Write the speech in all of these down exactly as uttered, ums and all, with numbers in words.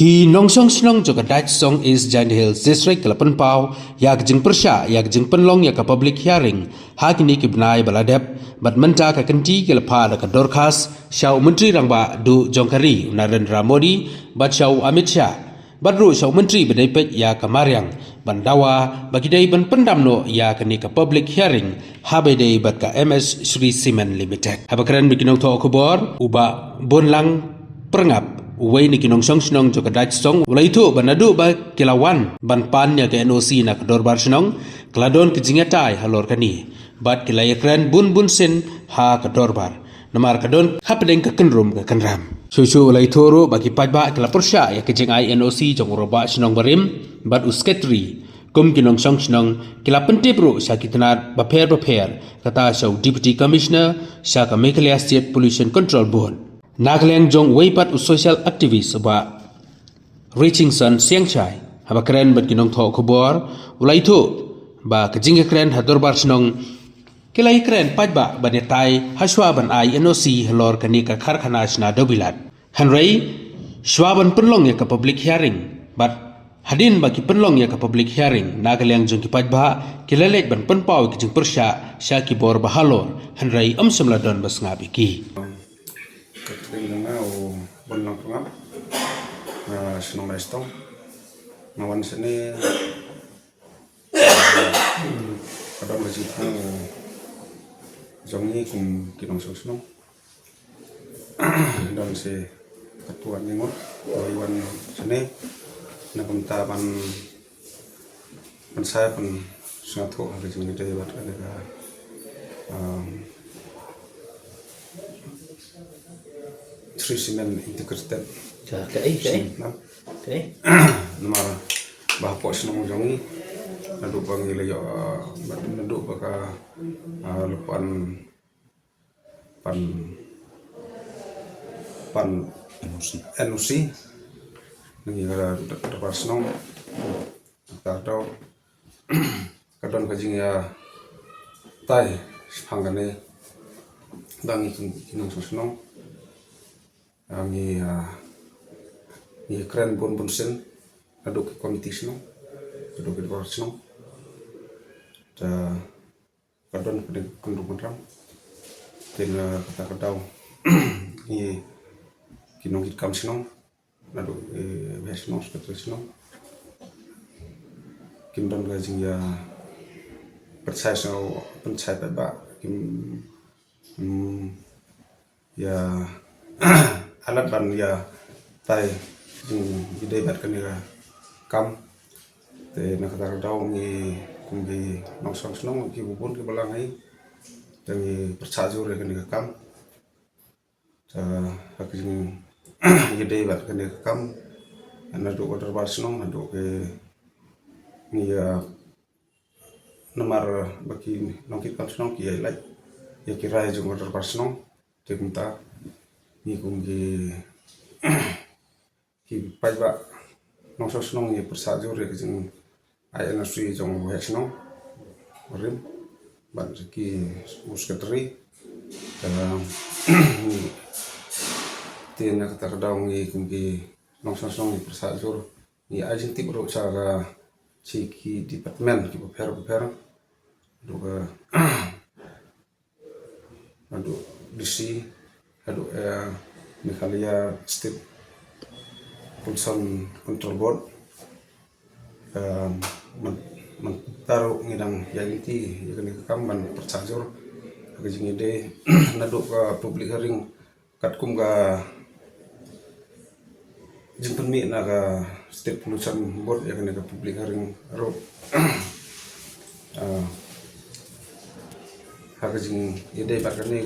Ki nongshong shnong jong ka Dait Song, East Jaintia Hills District, ki la pynpaw ïa ka jingpyrshah ïa ka jingpynlong ïa ka public hearing ha kine ki bnai ba la dep, bad mynta ka kynti ki la phah da ka dorkhas sha u Myntri Rangbah duh jong ka ri, u Narendra Modi, bad sha u Amit Shah, bad ruh sha u Myntri ba dei peit ïa ka mariang, ban dawa ba ki dei ban pyndam noh ïa kane ka public hearing haba ïadei bad ka M S Shree Cement Limited. Haba kren bad ki nongthoh khubor, u Bah Bonlang Pyrngap, uwei na ki nongshong shnong jong ka Dait Song, u la ïathuh ba naduh ba ki la wan ban pan ïa ka N O C na ka dorbar shnong, ka la don ka jingïatai halor kane, bad ki la ïakren bun bun sien ha ka dorbar, namar ka don hapdeng ka kynrum ka kynram. Shuh shuh u la ïathuh ruh ba ki paidbah ki la pyrshah ïa ka jingai N O C jong u Rangbah Shnong barim bad u Secretary, kum ki nongshong shnong ki la pyntip ruh sha ki tnat bapher bapher, kata sha u Deputy Commissioner sha ka Meghalaya State Pollution Control Board. Na ka liang jong uwei pat u social activist, u Bah Richingson Siangshai, haba kren bad ki nongthoh khubor, u la ïathuh ba ka jingïakren ha dorbar shnong, ki la ïakren paidbah ban ïatai hashwa ban ai N O C halor kane ka karkhana shna dewbilat. Hynrei shwa ban pynlong ïa ka public hearing, bad hadien ba ki pynlong ïa ka public hearing, na ka liang jong ki paidbah ki la leit ban pynpaw ïa ki jingpyrshah sha ki bor ba halor, hynrei ym shym la don ba sngap ïa ki. Ka kyrteng jong nga u Bonlang Pyrngap, ah, shnong Dait Song. Nga wan shane, ah, ka don ka jingthmu jong ngi kum ki nongshong shnong. Don shi katto katne ngut, ba ngi wan shane na ka bynta ban ban sa pynsngewthuh ha ka jingïadei bad kane ka, um, Shree Cement Integrated. Ja, kaei, kaei? Shree, na? Kaei? Namar ba hapoh shnong jong ngi, naduh ba ngi la ïoh, uh, naduh ba ka, uh, la pan pan, pan N O C. N O C. Na ngi ka dorbar shnong, ka dei, ka don ka jingïatai shaphang kane. Ba ngi ki, ki nongshong shnong, ah, ngi, ah, ngi kren bun bun sien, naduh ki komiti shnong, naduh ki dorbar shnong. Te ka don ka dei ka kynrum kynram. Te na kata ka daw, ngi ki nongkitkam shnong, naduh, eh, waheh shnong, secretary shnong, kim don ka jingïa pynshai shnong, pynshai paidbah, kim, mm, ïa, alat ban ïatai jingïadei bad kane ka kam. Te na kata ka daw ngi kum ki nongshong shnong, ki bun ki balang hi, te ngi pyrshah jur ïa kane ka kam. Te ha ka jingïadei bad kane ka kam, naduh ka dorbar shnong, naduh ki, ngi, ah, namar ba ki nongkitkam shnong ki ïa lait ïa ki rai jong ka dorbar shnong. Te kumta ngi kum ki, ki paidbah nongshong shnong ngi pyrshah jur ïa ka jingai N O C jong u waheh shnong barim bad ki, u secretary. Te, te na kata ka daw ngi kum ki nongshong shnong ngi pyrshah jur, ngi ai jingtip ruh sha ka, sha ki department ki bapher bapher, haduh ka, haduh D C, haduh, eh, Meghalaya State Pollution Control Board. Eh, myn-, mynta ruh ngi dang ïaid lynti ïa kane ka kam ban pyrshah jur ha ka jingïadei, naduh ka public hearing, katkum ka jingpynmih na ka State Pollution Board ïa kane ka public hearing ruh. Ah, ha ka jingïadei bad kane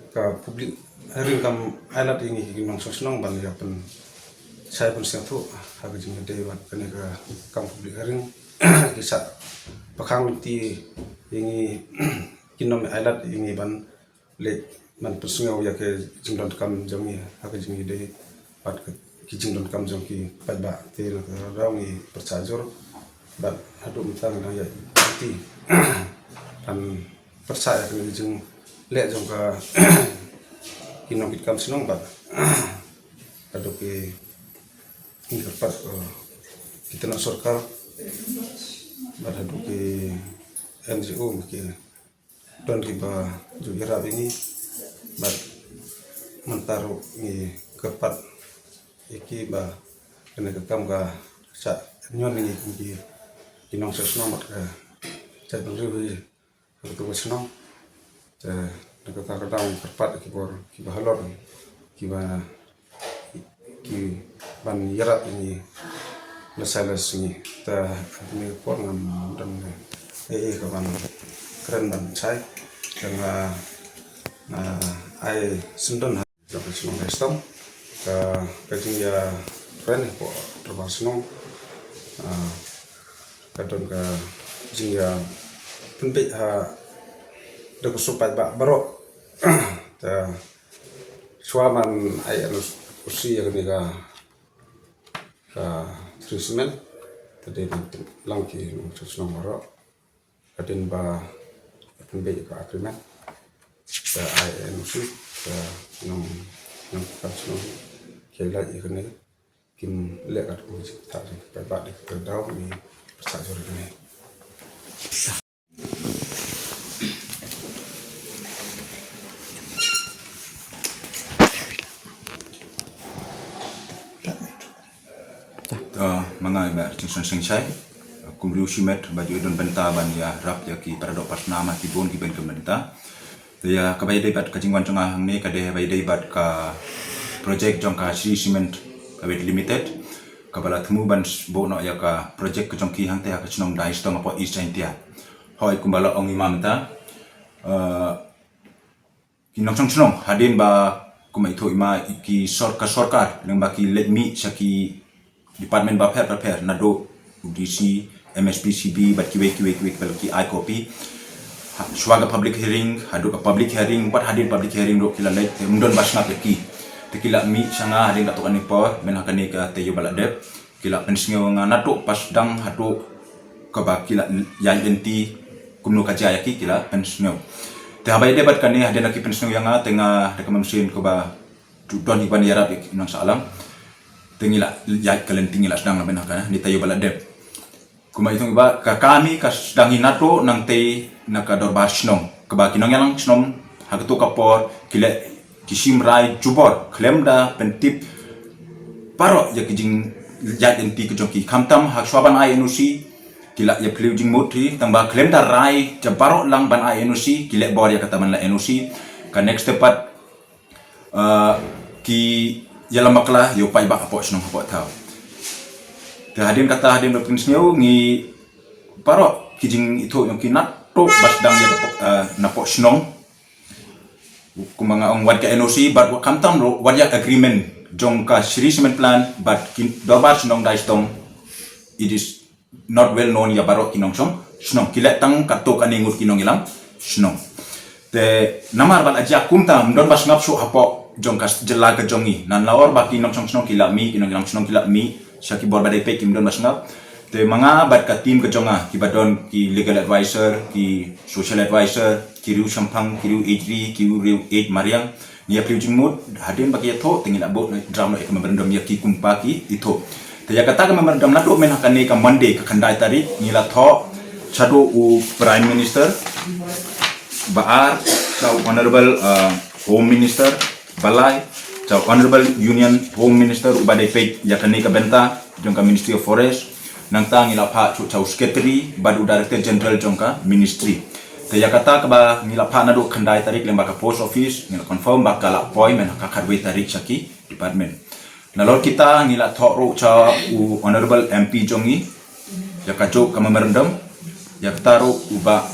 ka public hearing kam ai lad ïa ngi ki nongshong shnong ban ïa pynshai pynsngewthuh ha ka jingïadei bad kane ka kam public hearing. Ki shah pakhang lynti ïa ngi, kin ym ai lad ïa ngi ban leit ban pynsngew ïa ki jingdonkam jong ngi ha ka jingïadei bad ki jingdonkam jong ki paidbah. Te na kata ka daw ngi pyrshah jur bad haduh mynta ngi dang ïaid lynti ban pyrshah ïa kane ka jingleh jong ka, ki nongkitkam shnong bad haduh ki Ngi kyrpad, eh, ki tnat sorkar bad haduh ki N G O ma ki don kiba ju ïarap ïa ngi, bad mynta ruh ngi kyrpad ïa ki ba kane ka kam ka shah ñion ïa ngi kum ki, ki nongshong shnong bad ka jaitbynriew hi ha katu ka shnong. Te na kata ka daw ngi kyrpad ïa ki bor kiba halor kiba ki ban ïarap ïa ngi lashai lashisngi. Te ha kane ka por ngam don ei ei ka ban kren ban shai. Te nga, nga ai sngewdon ha ka shnong Daistong. Ka, ka jingïakren hapoh dorbar shnong, ah, ka don ka jingïapynbeit ha da ka supaid ba baroh. Te shuwa ban ai N O C ïa kane ka, ka Shree Cement, te dei ban tip lang ki nongshong shnong baroh hadien ba pynbeit ka agreement. Te ai N O C, te nong, nongshong shnong ki lait ïa kane, kim leh katkum ka jingthait jong ki paidbah. Dei ka daw ngi pyrshah jur ïa kane. To, ma nga i Bah Rjingson Singshai, kum u riew shimet ba ju don bynta ban ïarap ïa ki para doh para snam ha ki bun ki bynta. Te ïa kaba ïadei bad ka jingwan jong nga hangne ka dei ba ïadei bad ka projek jong ka Shree Cement Private Limited, kaba la thmu ban s-, buh noh ïa ka projek ka jong ki hangtei ha ka shnong Daistong hapoh East Jaintia. Hooid, kumba la ong i ma mynta, eh, ki nongshong shnong hadien ba kumba ithuh i ma, ki sor-, ka sorkar lyngba ki leit mih sha ki department bapher bapher, naduh u D C, M S P C B bad kiwei kiwei kiwei kiba la ki ai copy. Ha, shuwa ka public hearing, haduh ka public hearing, wat hadien public hearing ruh ki la leit, te ym don ba sngap ïa ki. Te ki la mih sha nga hadien katto katne por, mynta ha kane ka taïew ba la dep. Ki la pynsngew ïa nga naduh ba sdang haduh kaba ki la ïaid lynti kumno ka jia ïa ki, ki la pynsngew. Te haba ïadei bad kane, hadien ba ki pynsngew ïa nga, te nga da ka mynsiem kaba ju don hi ban ïarap ïa ki nongshong shnong. Te ngi la ïaid ka lynti, ngi la sdang na mynta ha kane, ne taïew ba la dep. Kumba ithuh i Bah, ka kane ka sdang hi naduh nangtei na ka dorbar shnong, kaba ki nongïalam shnong ha kato ka por ki leh ki shim rai jubor khlem da pyntip baroh ïa ki jingïaid lynti ka jong ki. Khamtam ha shuwa ban ai N O C ki la ïa plie jingmut hi, tangba khlem da rai ja baroh lang ban ai N O C, ki leh bor ïa kata ban leh N O C. Ka next step pat, ah, ki ïalam bakla ïa u paidbah hapoh shnong hapoh thaw. Te hadien kata, hadien ba pynsngew, ngi baroh ki jingithuh jong ki naduh ba sdang ïa ka po-, ah, napoh shnong. Kumba nga ong, wat ka N O C bad wat, khamtam ruh wat ïa agreement jong ka Shree Cement Plant bad ki dorbar shnong Daistong, it is not well known ïa baroh ki nongshong shnong, ki leh tang katto katne ngut ki nongïalam shnong. Te namar ba la jia kumta, ym don ba sngap shuh hapoh jong ka jylla ka jong ngi. Nalor ba ki nongshong shnong ki la mih, ki nongïalam shnong ki la mih sha ki bor ba dei peit, kim don ba sngap. Te ma nga bad ka team ka jong nga, kiba don ki legal advisor, ki social advisor, ki riew shemphang, ki riew eit ri, ki riew eit mariang, ngi ïa plie jingmut, hadien ba ki ïathuh, te ngi la buh noh, draft noh ïa ka memorandum ïa ki kumba ki ithuh. Te ïa kata ka memorandum naduh mynta ha kane ka Monday ka khyndai tarik, ngi la thoh shaduh u Prime Minister, ba ar sha u Honorable, uh, Home Minister, ba lai sha u Honorable Union Home Minister uba dei peit ïa kane ka bynta jong ka Ministry of Forest. Nangta ngi la phah shuh sha u Secretary bad u Director General jong ka Ministry. Te ïa kata kaba ngi la phah naduh khyndai tarik lyngba ka post office, ngi la confirm ba ka la poi mynta ha ka khatwei tarik sha ki department. Nalor kita ngi la thoh ruh sha u Honorable M P jong ngi ïa kajuh ka memorandum. Ïa kata ruh u Bah,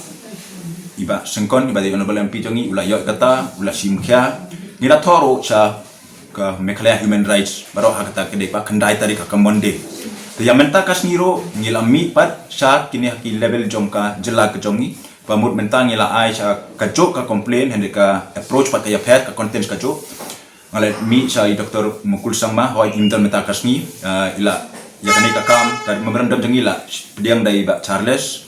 i Bah Syngkon, iba dei Honorable M P jong ngi, u la ïoh kata, u la shim khia. Ngi la thoh ruh sha ka Meghalaya Human Rights baroh ha kata ka dei ba khyndai tarik, ha ka Monday. Te ïa mynta ka sngi ruh ngi la mih pat sha kine ha ki level jong ka jylla ka jong ngi. Ba mut mynta ngi la ai sha kajuh ka complaint, hynrei ka approach pat ka ïapher, ka content kajuh. Nga la mih sha i Doctor Mukul Sangma, hooid, im don mynta ka sngi, ah, i la, ïa kane ka kam, ka memorandum jong ngi la pdiang da i Bah Charles.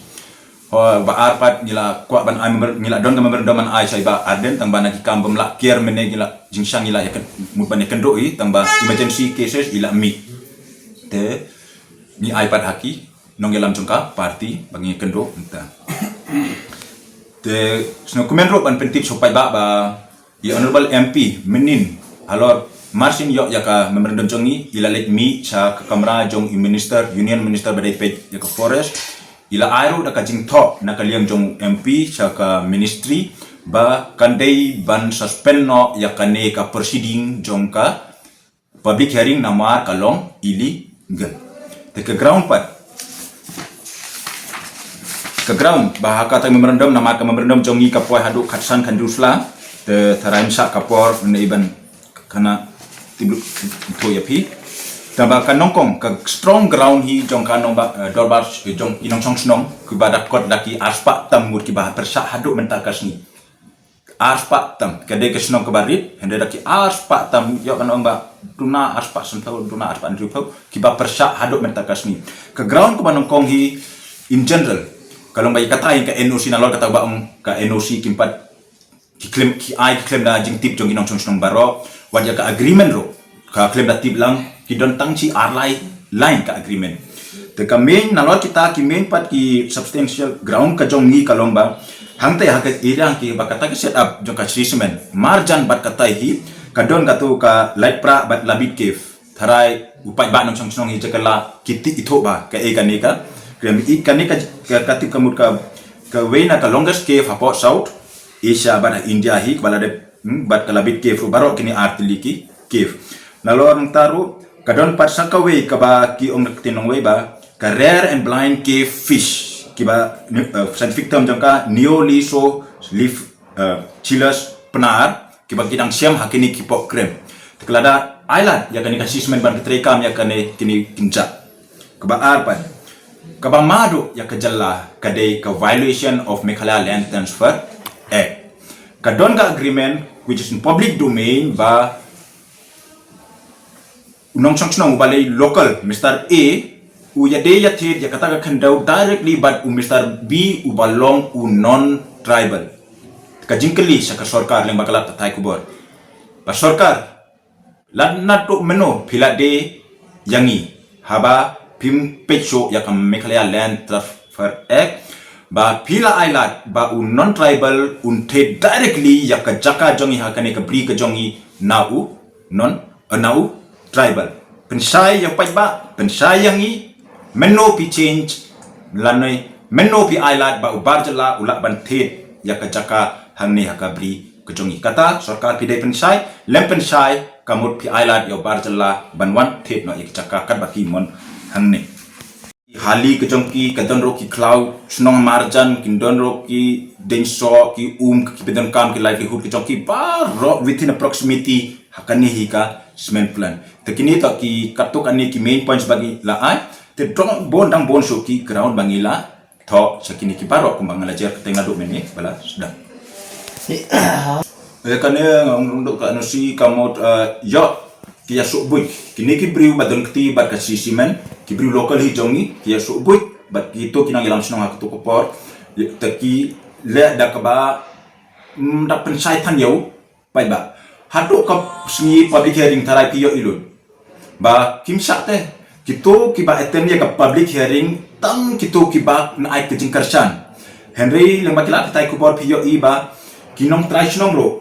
Hooid, ba ar pat ngi la kwah ban ai memor-, ngi la don ka memorandum ban ai sha i Bah Ardent, tangba na ki kam bym lah kiar mynne, ngi la jingshang, ngi la ïa kyn-, mut ban ïa kynduh i, tangba emergency cases i la mih. Te ngi ai pat ha ki nongïalam jong ka party ba ngi kynduh mynta. Te sngewkmen ruh ban pyntip sha u paidbah ba i Honorable M P mynnin halor mar syn ïoh ïa ka memorandum jong ngi, i la leit mih sha ka kamra jong i Minister, Union Minister ba dei peit ïa ka Forest. I la ai ruh da ka jingthoh na ka liang jong u M P sha ka Ministry ba kan dei ban suspend noh ïa kane ka proceeding jong ka public hearing namar ka long illegal. Te ka ground pat, ka ground ba ha kata memorandum, namar ka memorandum jong ngi ka poi haduh khatsan khyndai sla, te tharai mynshwa ka por ne iban kane tip lut ïa phi. Te ba ka nyngkong, ka strong ground hi jong ka nong ba, eh, dorbar, eh, jong i nongshong shnong kiba da kot da ki arspah tam ngut kiba pyrshah haduh mynta ka sngi. Arspah tam, ka dei ka shnong kaba rit, hynrei da ki arspah tam, ïoh ban ong ba duna arspah sanphew, duna arspah hynriewphew kiba pyrshah haduh mynta ka sngi. Ka ground kaba nyngkong hi, in general, ka long ba ïa kata ïa ka N O C, nalor kata ba ong ka N O C kim pat, ki khlem, ki ai, ki khlem da jingtip jong ki nongshong shnong baroh, wat ïa ka agreement ruh ka khlem da tip lang, ki don tang shi ar lai line ka agreement. Te ka main, nalor kita ki main pat ki substantial ground ka jong ngi ka long ba hangta ha ka area kiba kata ka set up jong ka Shree Cement marjan bad kata hi ka don katu ka Laitprah bad Labit Cave. Tharai u paidbah nongshong shnong hi jaka la kiti ithuh ba kaei kane ka, kane ka, ka, ka tip ka mut ka, kawei na ka longest cave hapoh South Asia bad ha India hi kaba la dep, hmm, bad ka Labit Cave ruh, baroh kine ar tylli ki cave. Nalor nangta ruh ka don pat sa kawei kaba ki ong da ka ktien nongwei ba ka rare and blind cave fish, kiba, uh, scientific term jong ka Neolysolephalus, uh, pnar, kiba ki dang shem ha kine ki poh krem. Te ka la da ai lad ïa kane ka Shree Cement ban pyntreikam ïa kane kine ki jingjia. Kaba ar pat, kaba mad ruh ïa ka jylla ka dei ka violation of Meghalaya Land Transfer Act. Ka don ka agreement which is in public domain ba u nongshong shnong uba lei local, Mister A, u ïadei ïathied ïa kata ka khyndew directly bad u Mister B uba long u non-tribal. Ka jingkylli sha ka sorkar lyngba ka lad pathai khubor ba sorkar, lada naduh mynno phi la dei ïa ngi haba phim peit shuh ïa ka Meghalaya Land Transfer Act, ba phi la ai lad ba u non-tribal un thied directly ïa ka jaka jong ngi ha kane ka bri ka jong ngi na u non, eh, na u tribal. Pynshai ïa u paidbah, pynshai ïa ngi, mynno phi change lane mynno phi ai lad ba u bar jylla u lah ban thied ïa ka jaka hangne ha ka bri ka jong ngi. Kata sorkar phi dei pynshai, lem pynshai, ka mut phi ai lad ïa u bar jylla ban wan thied noh ïa ka jaka katba ki mon hangne. Hali ka jong ki ka don ruh ki khlaw shnong marjan, ki don ruh ki deiñ soh, ki um, ki pyndonkam, ki livelihood ka jong ki baroh within a proximity ha kane hi ka cement plant. Te kine to ki katto katne ki main points ba ngi la ai. Te dang bun, dang bun shuh ki ground ba ngi la thoh sha kine ki baroh kumba nga la jer kyrteng naduh mynne ba la sdang. Eh, kane nga ong rung dok ka N O C ka mut, eh, ïoh ki ïa suk buit. Kine ki briew ba don kti bad ka Shree Cement, ki briew local hi jong ngi, ki ïa suk buit bad kito ki nongïalam shnong ha kato ka por. Te ki leh da kaba, mm, da pynshai than ïa u paidbah. Haduh ka sngi public hearing tharai phi ïohi lut ba kim shah te kito kiba attend ïa ka public hearing, tang kito kiba na ai ka jingkyrshan. Hynrei lyngba ki lad pathai khubor phi ïohi ba ki nongtrai shnong ruh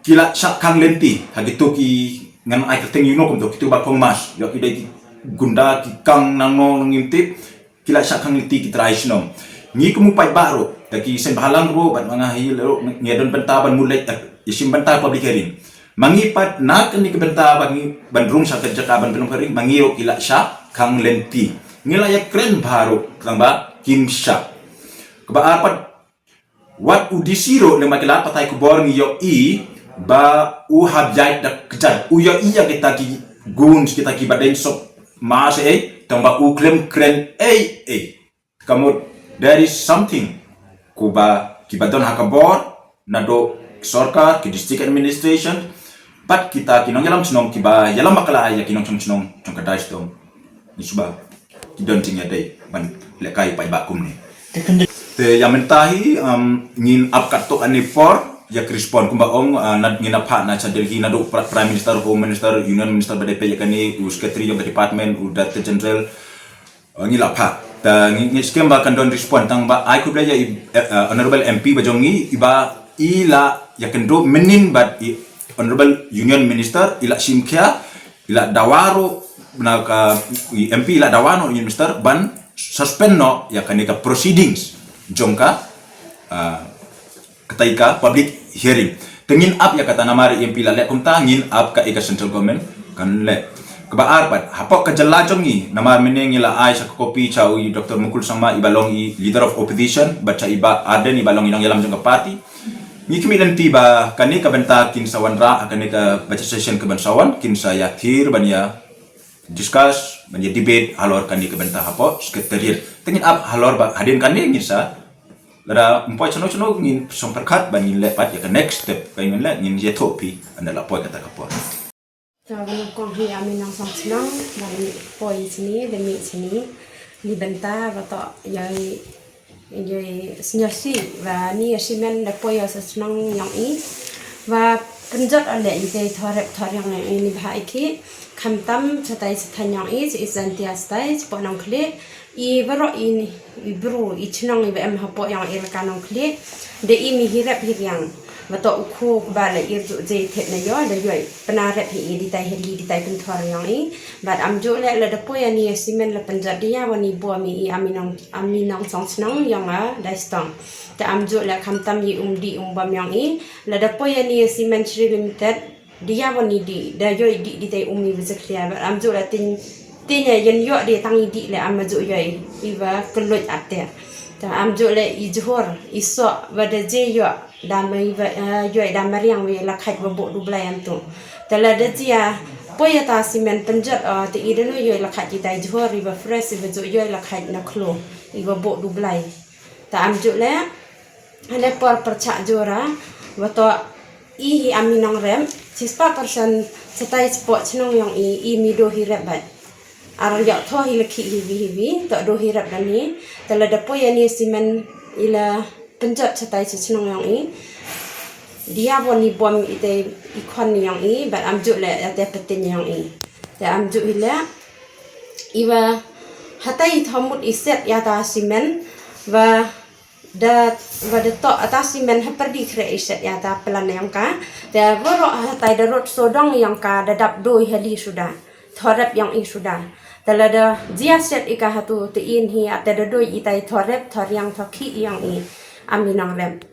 ki la shah khang lynti ha kito ki, ngan ai kyrteng ïa kito, kito ba kong mas, ïoh ki dei ki gunda, ki kang nangno ngi ngim tip, ki la shah khang lynti ki trai shnong. Ngi kum u paidbah ruh, da ki seng bhalang ruh bad ma nga hi ruh, ngi don bynta ban mut leit, eh, ïashim bynta public hearing. Ma ngi pat na kane ka bynta ba ngi ban rung sha ka jaka ban pynlong hearing, ma ngi ruh ki la shah khang lynti. Ngi la ïakren bha ruh tang ba kim shah. Kaba ar pat, wat u D C ruh lyngba ki lad pathai khubor ngi ïohi ba u hap ïaid da kjat, u ïohi ïa kita ki goons, kita kiba deiñ soh mas ei, tang ba u khlem kren ei ei. Ka mut there is something, kumba kiba don ha ka bor, naduh sorkar, ki district administration bad kita ki nongïalam shnong kiba ïalam bakla ïa ki nongshong shnong jong ka Dai Sdong. Ngi sngewbha ki don jingïadei ban lehkai paidbah kumne. Te ïa mynta hi, um, ngin ap katto katne por ïa ka respond kumba ong, ah, na, ngi na phah na sha Delhi naduh Pri-, Prime Minister, Home Minister, Union Minister ba dei peit ïa kane, u Secretary jong ka department, u Director General, ah, ngi la phah. Ta ngi, ngi skhem ba kan don respond, tang ba ai khublei ïa i, eh, eh, Honorable M P ba jong ngi, iba i la ïakynduh mynnin bad i Honorable Union Minister, i la shim khia, i la dawa ruh na ka, i M P i la dawa noh Union Minister ban suspend noh ïa kane ka proceedings jong ka, ah, katai ka public hearing. Te ngin ap ïa kata namar i M P la leh kumta, ngin ap ka, ïa ka central government kan leh. Kaba ar pat, hapoh ka jylla jong ngi, namar mynne ngi la ai sha ka copy sha u Doctor Mukul Sangma iba long i leader of opposition, bad sha i Bah Ardent iba long i nongïalam jong ka party. Ngi khmih lynti ba kane ka bynta kin sa wanrah ha kane ka budget session kaban sa wan, kin sa ïathir ban ïa discuss, ban ïa debate halor kane ka bynta hapoh Secretariat. Te ngin ap halor ba hadien kane ngin sa, lada ym poi shano shano ngin sngewpyrkhat ban ngin leh pat ïa ka next step, ka ngin leh, ngin ïathuh phi ynda la poi kata ka por. To, ba nyngkong hi, ami nongshong shnong ba mih poi shane, ba mih shane. Ni bynta ba to ïa, ïa sngewsih ba ni ïa simen da poi ïa sha shnong ïong i. Ba pynjot ïa leh ïa i thorep thoriang ïong i ni bha i ki. Khamtam shatai sha thaiñ ïong i, sha East Jaintia shatai, shapoh Nongkhlieh. I baroh i, i bru, i chnong iba em hapoh ïong i Elaka Nongkhlieh. Da i mi hi rep hi riang. Ba to u khuw ba la ir ju je thet na ïoh, da ïoh pynarep hi i di tai heli, di tai pynthor ïong i. Bad am ju leh, lada poi ïa ni ïa simen la pynjot da ïa wan i bom i, i ami nong, ami nongshong shnong ïong a dai stong. Te am ju leh khamtam i um dih um bom ïong i. Lada poi ïa ni ïa simen Shree Limited, da ïa wan i dih, da ïoh i dih di tai um i ba jakhlia. Bad am ju leh tin, tin ïa ïen ïoh di tang i dih leh am ju ïoh i, iba kylluid ate. Te am ju leh i jhur, i soh, ba da je ïoh, da ma iba, eh, ïoh i da mariang wi la khait ba buh du blai am tu. Te lada jia, poi ïa ta simen pynjot, eh, te i da no ïoh i la khait i tai jhur, iba fresh, iba ju ïoh i la khait na khlo, iba buh du blai. Te am ju leh, hane por pyrchah jura, ba to i hi ami nongrep, shispah percent shatai shapoh chnong ïong i, i mi do hi rep bad. Ar ïoh tho hi la khih hi wi hi wi, to do hi rep da ni, te lada poi ïa ni simen i la pynjot shatai sha chnong ïong i. Da ïa wan i bom i te i khon ïong i, bad am ju leh ïa te patin ïong i. Te am ju hi leh, iba hatai i thomut i set ïa ta simen, ba da, ba da to ata simen ha pyrdi khreh i set ïa ta plan ïong ka. Te baroh hatai da rot sodong ïong ka da dap doi heli suda. Thorep ïong i suda. Te lada jia set i ka hatu te in hi ate da doi i tai thorep, thoriang thokhih ïong i. Ami nongrep.